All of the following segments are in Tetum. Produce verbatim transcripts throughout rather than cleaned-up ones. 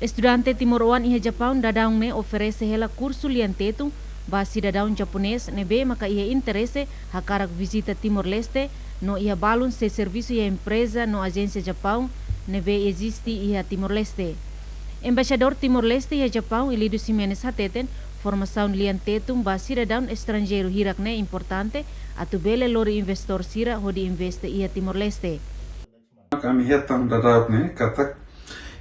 Estudante timoroan iha Japaun daudaun ne'e oferese hela kursu lian Tetun ba sidadaun japonés ne'ebé maka iha interese hakarak vizita Timor-Leste no iha balun sei servisu iha empreza no ajénsia Japaun ne'ebé eziste iha Timor-Leste. Embaixadór Timor-Leste iha Japaun, Ilidio Ximenes hateten, formasaun lian Tetun ba sidadaun estranjeiru hirak ne'e importante atu bele lori investór sira hodi investe iha Timor-Leste. Ami hetan daudaun ne'e katak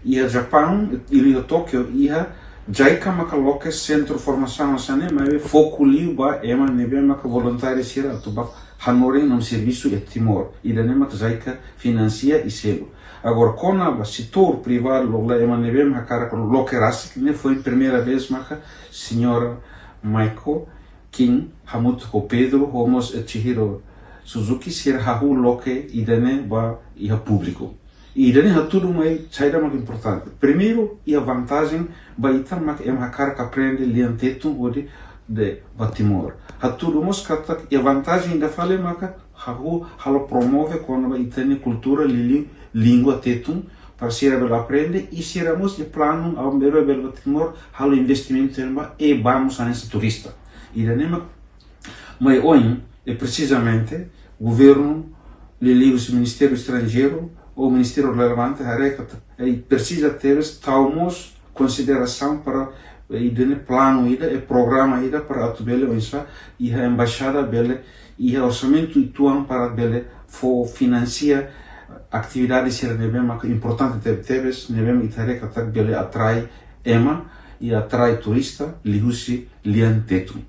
iha Japaun, iha Tókiu, iha JICA maka loke sentru formasaun hanesan ne'e, maibé foku liu ba ema ne'ebé maka voluntáriu sira atu bá hanorin no servisu iha Timor. Ida-ne'e maka JICA finansia i selu. Agora, kona-ba setór privadu, loloos ema ne'ebé maka hakarak loke rasik, ne'e foin primeira vez maka señora Maiko Kim hamutuk ho Pedro, ho mós Chihiro Suzuki, sira hahú loke ida-ne'e ba iha públiku. Ida-ne'e hatudu mai saida mak importante. Primeiru, iha vantajen ba ita mak ema hakarak aprende lian Tetun hodi bá Timor. Hatudu mós katak iha vantajen ida fali maka hahú halo promove kona-ba ita-nia kultura, liuliu língua Tetun, para sira bele aprende, i sira mós iha planu, aban-bainrua bele bá Timor, halo investimentu iha ne'ebá, i bá mós hanesan turista. Ida-ne'e mak mai oin, i presizamente, governu, liuliu husi Ministériu Estranjeiru, ou ministériu relevante, haree katak, i presiza tebes, tau mós konsiderasaun para, eh, ida-ne'e planu ida, i programa ida para atu bele, oinsá, iha embaixada bele, iha orsamentu uitoan para bele fó finansia atividade sira ne'ebé maka importante tebe-tebes, ne'ebé ita haree katak bele atrai ema, i atrai turista, liuhusi lian Tetun.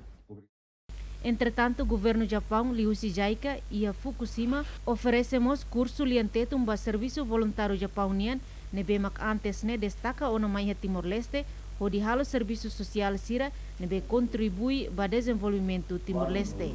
Entretantu, governu Japaun, liuhusi JICA, iha Fukushima, oferese mós kursu lian Tetun ba servisu voluntáriu Japaun nian, ne'ebé mak antes ne'e destaka ona mai iha Timor-Leste, hodi halo servisu sosiál sira, ne'ebé kontribui ba dezenvolvimentu Timor-Leste.